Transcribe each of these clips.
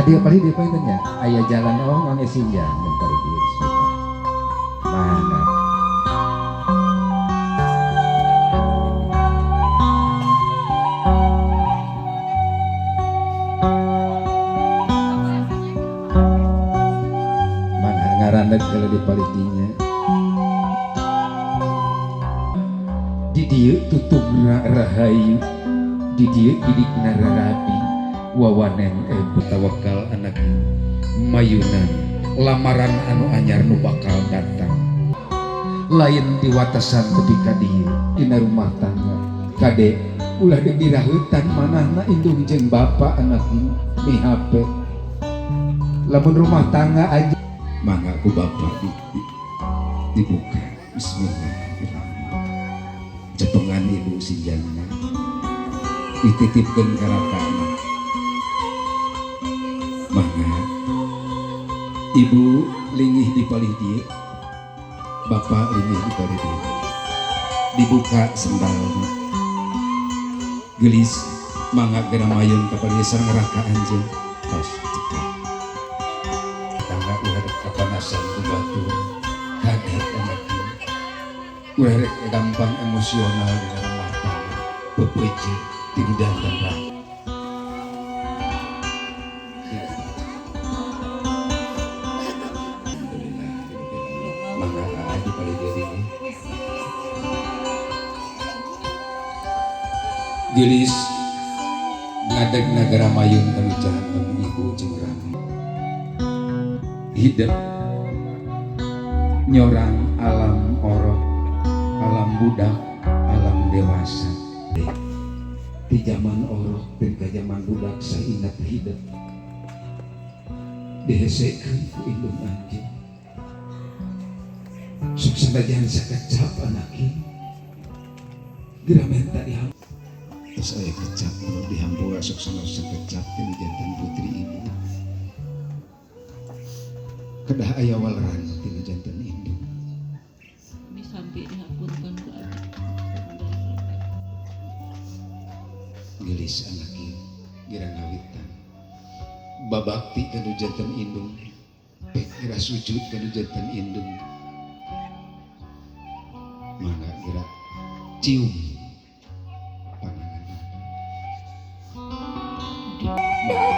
Ka dieu palih dieu panginten nya. Aya jalan oh ngangge sinjang mun palih dieu bismillah. Mangga. Mangga ngarandeuk heula di palih dinya. Di dieu tutugna rahayu, di dieu didikna rarabi, wawanen tawakal anak mayunan lamaran anu anyar nu bakal datang. Lain di watasan tepi ka dieu dina rumah tangga. Kade ulah deuk diraheutan manahna indung jeung bapa anak mi HP. Lamun rumah tangga aja mangga ku bapa dibuka. Bismillahirrahmanirrahim. Cepengan ibu sinjangna dititipkeun ka ratana. Mangga ibu lingih di palih dieu, bapak lingih di palih dieu. Dibuka sendalna. Gelis mangga geura mayun ka palih sareng raka anjeun. Tos cekap. Tangga ulah rek kapanasan ku batur. Kade anak ieu. Ulah rek gampang emosional dina rumah tangga. Pepeje ti danten raka. Alhamdulillah. Mangga di palih dieu ini. Gelis ngadeg nagara mayun kanu janten ibu jeung rama. Hidup nyorang alam orok, alam budak, alam dewasa. Di zaman orok dan ka zaman budak saingat hidup. Dihesekeun ku indung anjeun. Sok sanajan sakecap anak ieu. Geura menta dihampura. Terus aya kecap anu dihampura sok sanaos sakecap teh janten putri ibu. Kedah aya waleran tina janten indung. Ini sampai dihapunten ku abdi. Gelis anak ieu geura ngawitan. Babakti kanu janten indung. Pek geura sujud kanu janten indung. Mangga geura cium panangan.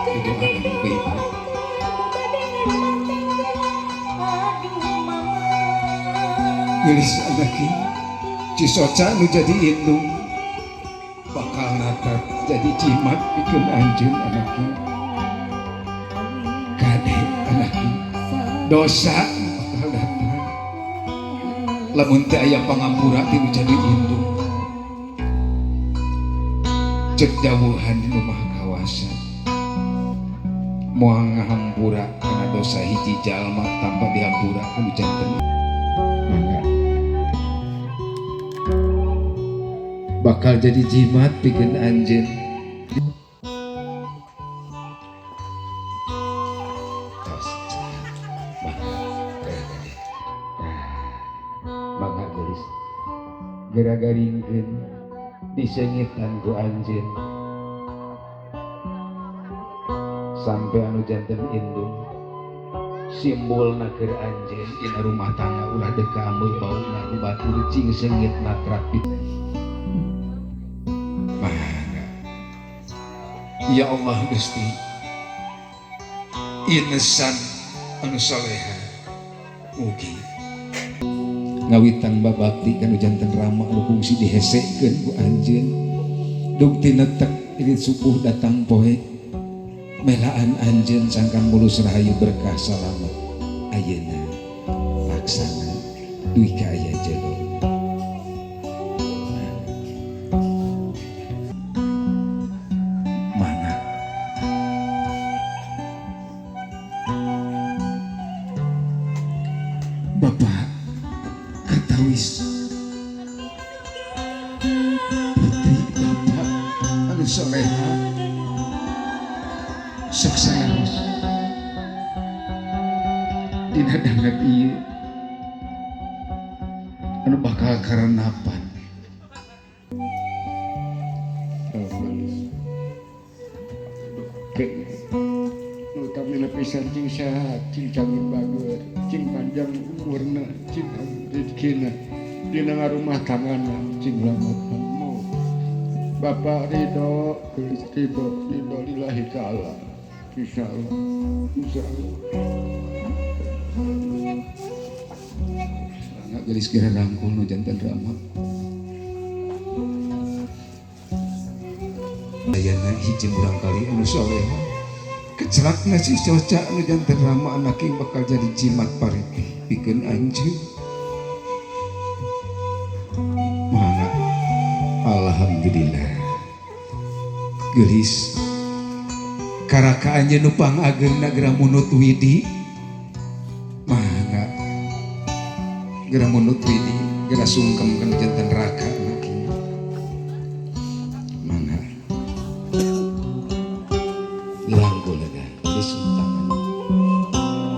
Didoakan ku ibu. Gelis anak ieu Cisoca nu jadi indung bakal natap jadi jimat pikeun anjeun anak ieu. Kade anak ieu dosa bakal datang lamun teu aya pangampura ti nu jadi indung. Cek dawuhan nu Maha Kawasa moal ngahampura kana dosa hiji jalma tanpa dihampura ku nu janten. Mangga bakal jadi jimat pikeun anjeun. Tos cekap. Mangga geura gede. Nah, mangga gelis geura garingkeun diseungitan ku anjeun sampai anu janten indung simbolna keur anjeun dina rumah tangga ulah deuk kaambeu bauna ku batur cing seungit natrapit. Mangga ya Allah Gusti insan anu soleha mugi ngawitan babakti kanu janten rama anu kungsi dihesekeun ku anjeun dug tinetek ini subuh datang poe melaan anjeun sangkan mulus rahayu berkah salamet ayeuna laksana dugi ka aya jodoh. Mana Bapak katawis putri Bapak anu soleha sok sanaos dina danget ieu anu bakal karenapan. Pamina pisan cing sehat, cing canggih bager, cing panjang umurna, cing rezekina, dina ngarumah tanggana, cing lamatan maut. Bapak ridho, ridho, ridho lillahi ta'ala. Insyaallah, insyaallah. Mangga geulis geura rangkul nu janten rama. Ayana hiji murangkali anu soleha. Kecelakna si Coca anu janten rama anak ieu bakal jadi jimat paripih pikeun anjeun. Mangga alhamdulillah. Geulis karaka anjeun nu pangageungna geura munut widi. Mangga geura munut widi, geura sungkem kana janten raka anak ieu. Mangga dirangkul eta geus tangan.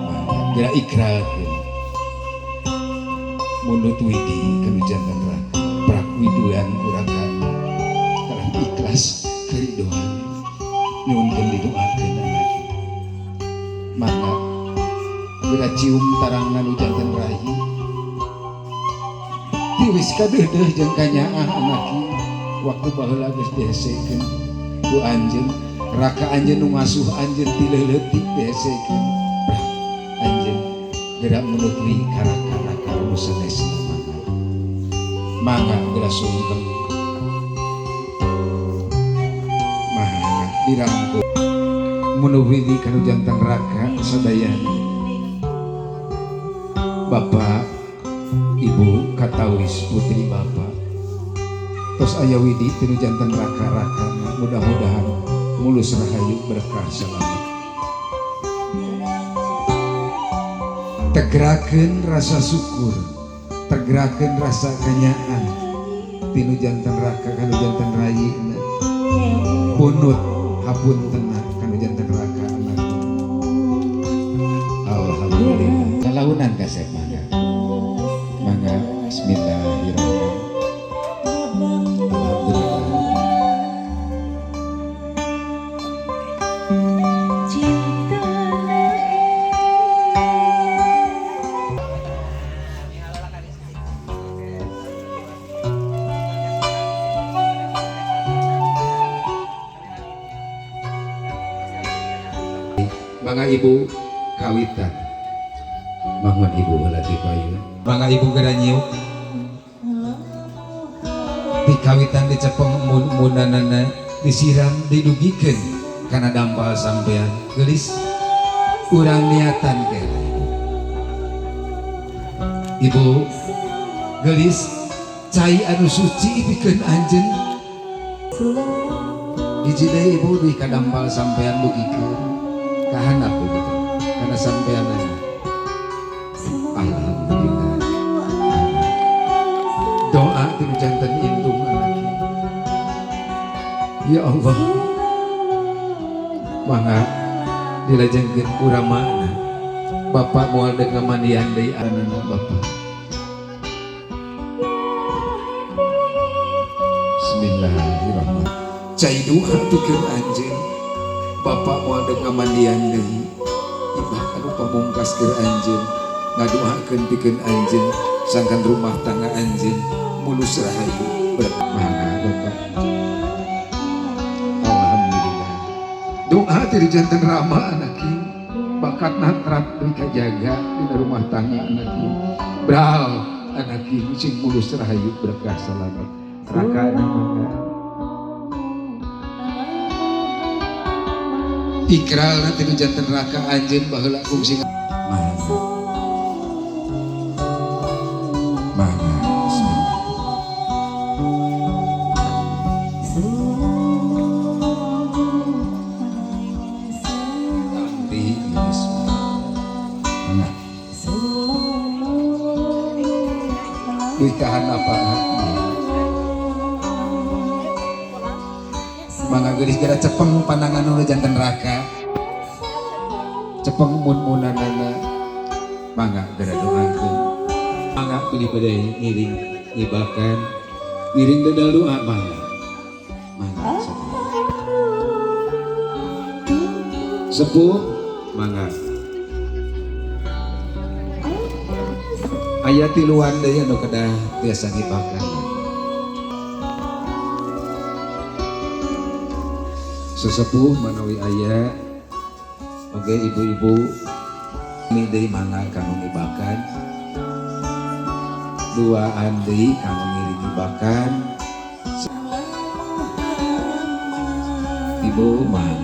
Mangga geura ikrarkeun munut widi kana janten raka. Prak widuan ku raka. Karang ikhlas karidoan. Nyuhunkeun didoakeun anak ieu. Mangga geura cium tarangna nu janten rayi. Tiwis kadeudeuh jeung kanyaah anak ieu. Waktu baheula geus dihesekeun ku anjeun, raka anjeun nu ngasuh anjeun ti leutik dihesekeun. Prak anjeun geura munut wi ka raka-raka nu sanesna mangga. Mangga geura sungkem. Mangga dirangkul munut widi kana janten raka sadayana. Bapak, Ibu katawis putri bapak. Tos aya widi tinu janten raka-raka, mudah-mudahan mulus rahayu berkah selamat. Tegerakeun rasa syukur, tegerakeun rasa kanyaah tinu janten raka kanu janten rayina. Punut hapuntenna kanu janten raka anak. Alhamdulillah. Lalaunan kasep mangga. Mangga bismillahirrahmanirrahim. Alhamdulillah. Mangga ibu kawitan. Bangun ibu heula ti payun. Mangga ibu geura nyiuk. Di kawitan dicepeng mun-munanana disiram didugikeun kana dampal sampean. Geulis urang niatan ke. Ibu geulis cai anu suci pikeun anjeun. Hiji deui ibu di kadampal sampean dugikeun ka handap ibu teh kana sampeanana. Alhamdulillah. Doa tinu janten indung anak. Ya Allah. Mangga dilajengkeun ku ramana. Bapak moal deuk ngamandian deui anana bapak. Bismillahirrahmanirrahim. Cai doa pikeun anjeun. Bapak moal deuk ngamandian deui. Ibah anu pamungkas keur anjeun. Ngadoakeun pikeun anjeun sangkan rumah tangga anjeun mulus rahayu berkah bapak. Alhamdulillah. Doa ti janten rama anak ieu. Bakatna terap deui kajaga dina rumah tangga anak ieu. Bral anak ieu sing mulus rahayu berkah selamat. Raka mangga. Ikralna ti janten raka anjeun baheula kungsi. Mangga. Mangga. Bismillah. Tampi bismillah. Mangga. Duit kahan apa? Mangga geulis geura cepeng pandangan nu janten raka. Cepeng mun-munanana. Mangga geura doakeun. Mangga pilih bade ngiring ngibakan ngiring dedal doa mangga. Mangga. Sepuh Mangga. Aya tiluan deui anu kedah tiasa ngibakan. Sesepuh manawi aya, oge ibu-ibu ini deui mangga kanggo ngibakan. Duaan deui kanggo ngiring ngibakan. Ibu mangga.